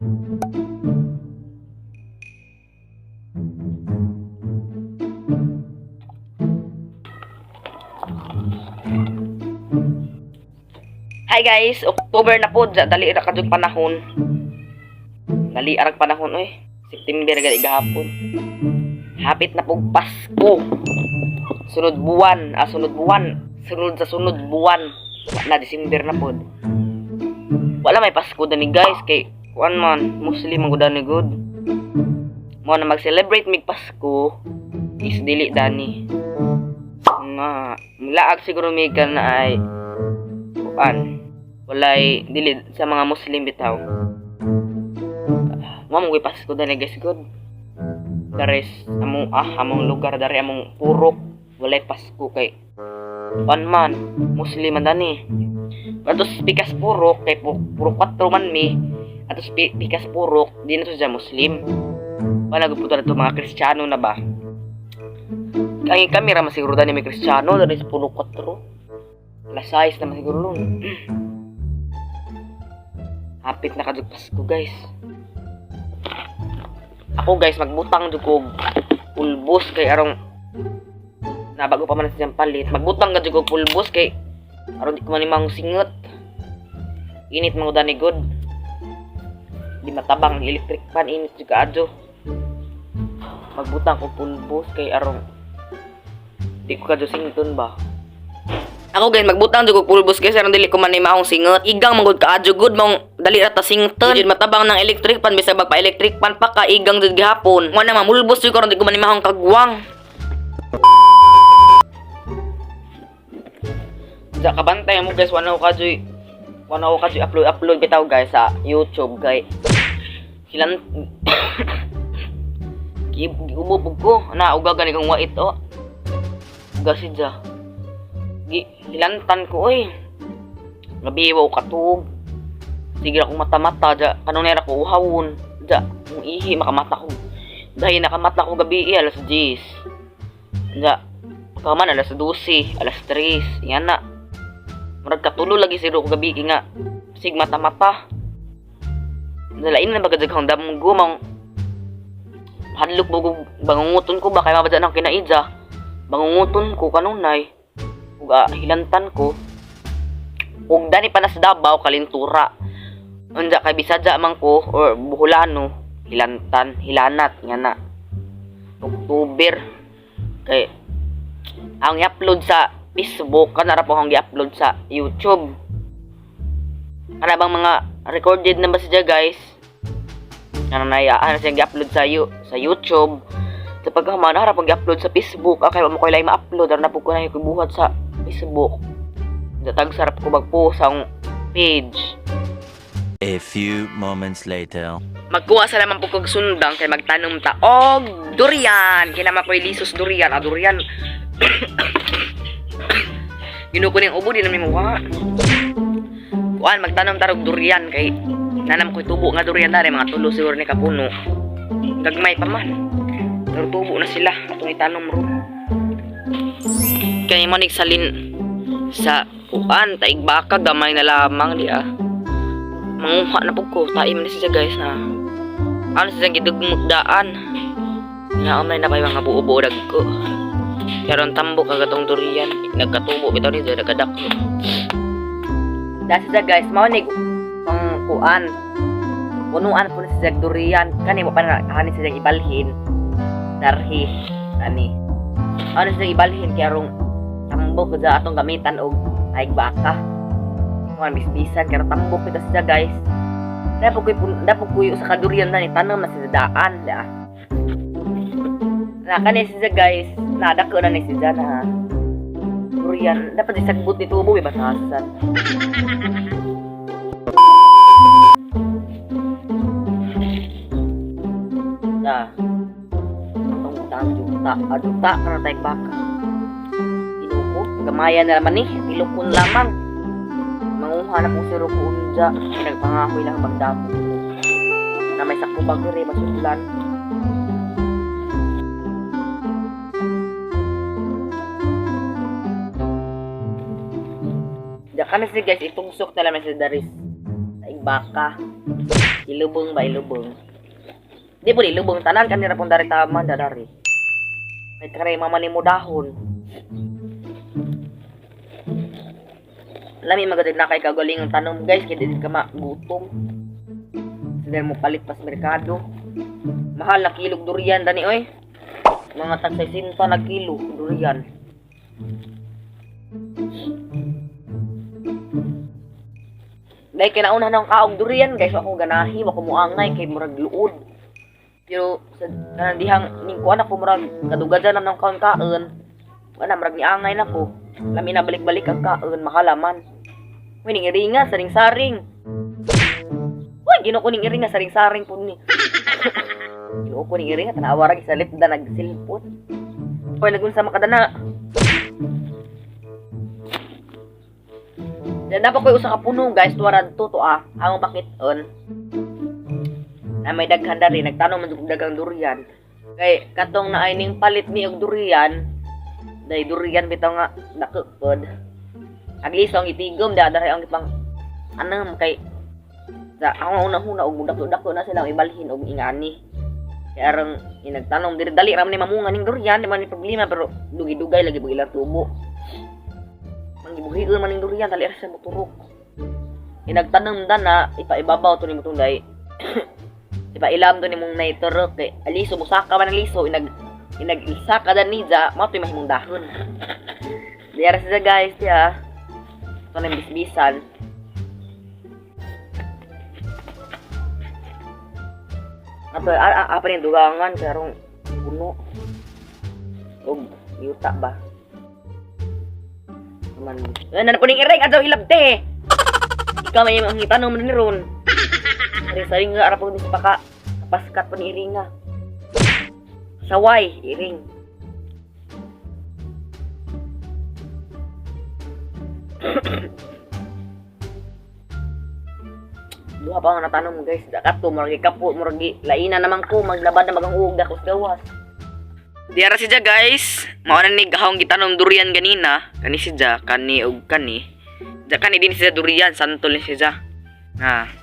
Hi guys, October na po, dali ra kadtong panahon. Dali arag panahon oy. September gali gahapon. Hapit na pug Pasko. Sunod buwan, sunod buwan, sunod sa sunod buwan. Na December na pod. Wala may Pasko dani guys kay kuan man, Muslim man gud dani gud. Mo na mag-celebrate mig Pasko is dili dani. Nga laag siguro mig na ay kuan. Walay dili sa mga Muslim bitaw. Mo mo Pasko dani guys good. Dares among among lugar dari among purok walay Pasko kay kuan man Muslim man dani. Atos pikas purok kay purok 4 man mi. Atos pikas purok di na to siya Muslim. Wala gud po to mga Kristiyano na ba. Kay kami ra masiguro dani may Kristiyano dani sa purok 4. Alas 6 na masiguro nun. Hapit na kadug Pasko guys. Ako guys magbutang jud kog pulbos kay arong nabago pa man siyang palit. Magbutang ka jud kog pulbos kay aron di ko man singot. Init man gud ani good. Di matabang ang electric fan, init jud kaadyo. Magbutang ko pulbos kay arong di ko kadyo sington ba. Ako guys, magbutang jud og pulbos guys, aron dili ko man maong singot. Igang man gud kaadyo gud mong dali ra ta sington. Jud matabang ng electric pan bisag magpa electric pan pa ka igang jud gihapon. Mo na mamulbos jud ko aron di ko man maong kagwang. Sa kabantay mo guys, wala ko kadyoy upload upload bitaw guys sa YouTube kay silang giubo pug ko na uga gani kang wait oh. Uga siya. Gilantan ko oy. Gabi wa katuog. Sige akong mata-mata ja kanunay ra ko uhawon. Ja kung ihi makamata ko. Dahil nakamata ko gabi alas 10. Ja pagkaman alas 12, alas 3, yan na. Murag katulo lagi siguro ko gabi nga sig mata-mata. Nalain na bagad akong damgo mong hadlok mo bangunguton ko ba kay mabadya nang kinaidya. Bangunguton ko kanunay. Ug hilantan ko. Ug dani pa na sa Davao kalintura. Unja kay Bisadya man ko or Boholano, hilantan, hilanat nga na. October kay ang i-upload sa Facebook kana ra po ang i-upload sa YouTube. Kana bang mga recorded na ba siya guys? Kana na ana siya i-upload sa sa YouTube. Sa pagkahuman ara pag i-upload sa Facebook, kay mo ko ilay ma-upload ara na po ko na buhat sa Facebook. Datag sarap ko magpost sa akong page. A few moments later. Magkuha sa naman po kog sundang kay magtanom ta og durian. Kay naman ko'y lisos durian, durian. Ginuko ning ubo di namin mawa. Kuan magtanom ta og durian kay nanam ko'y tubo nga durian dare mga tulo siguro ni kapuno. Gagmay pa man. Pero tubo na sila atong itanom ro. Kay mo salin sa kuan taig baka gamay na lamang di ah. Manguha na pug ko, taim na siya guys na. Ano siya gidugmot daan. Naamay na pa yung mga buo-buo dagko. Pero ang tambo kagatong durian, nagkatubo bitaw ni nagkadako. Dahil siya guys, mao ni pang kuan. Punuan po na siya durian. Kani mo pa na hani siya ibalhin. Darhi ani. Ano siya ibalhin kay arong tambok sa atong gamitan og taig baka. Kuan bisbisan kay tambok kita siya guys. Dapat kuy sa kadurian na ni tanom na siya daan da. Na kani siya guys, na dako na ni siya na. Durian dapat isagbot ni tubo may batasan. Da. Atong butang juta, juta kana taig baka. Inuko, gamayan na naman ni, tilokon lamang. Manguha na po si Roko unja, nagpangahoy lang magdamo. Na may sakubag diri masudlan. Diya kami siya guys, itungsok na lang sa daris. Taig baka. Ilubong ba, ilubong. Di po ilubong tanan kanira pong dari taman dadari. Kay kare mama nimo dahon. Lami maganda na kay kagaling ang tanom, guys, kay di ka magutom. Sige mo palit pas merkado. Mahal na kilog durian dani oy. Mga tag 60 na kilo durian. Dahil kinauna ng kaog durian, guys, ako ganahi, ako muangay kay murag luod. Pero sa kanang dihang ning kuan ako murag kadugadan na ng kaon kaon. Wala murag niangay na ko. Lami na balik-balik ang kaon makalaman. Uy, ning iringa, saring-saring. Uy, ginoo ko ning iringa, saring-saring po ni. Ginoo ko ning iringa, tanawa ra sa lipda nagsilpot. Uy, nagunsa makadana. Yan dapat ko usa ka puno, guys, tuwarad to to ah. Ang pakiton. Na may daghan dari nagtanom man jud og daghang durian. Kay katong naay ning palit ni og durian, day durian bitaw nga dako pod. Agliso ang itigom da dahil ang ipang anam kay sa ako una-una og dako-dako na sila ang ibalhin og ingani. Kay arang inagtanom diri dali ra man ni mamunga ning durian, di man ni problema pero dugay-dugay lagi pag ilang tubo. Mangibuhion man ning durian dali ra siya moturok. Inagtanom da na ipaibabaw to nimo tunday. Ipailam to nimong naiturok kay aliso musaka man ang liso inag inag isaka dan niya mao to'y mahimong dahon. Diara siya, guys, diya. Ito na yung bisbisan. Ato, apa ni dugangan karong puno. Og yuta ba? Man. Ano na po ning iring adlaw ilabte. Ikaw may ang itanong man ni ron. Saring nga ara po ni sa paka paskat po ni iringa. Saway, iring. Duha pa ang natanong, guys. Dakat ko, murag kapo, murag laina naman ko, maglabad na magang uog dakos gawas. Diara siya, guys. Mao na ni gahong gitanom durian ganina. Kani siya, kani og kani. Ja kani din siya durian, santol ni siya. Ha.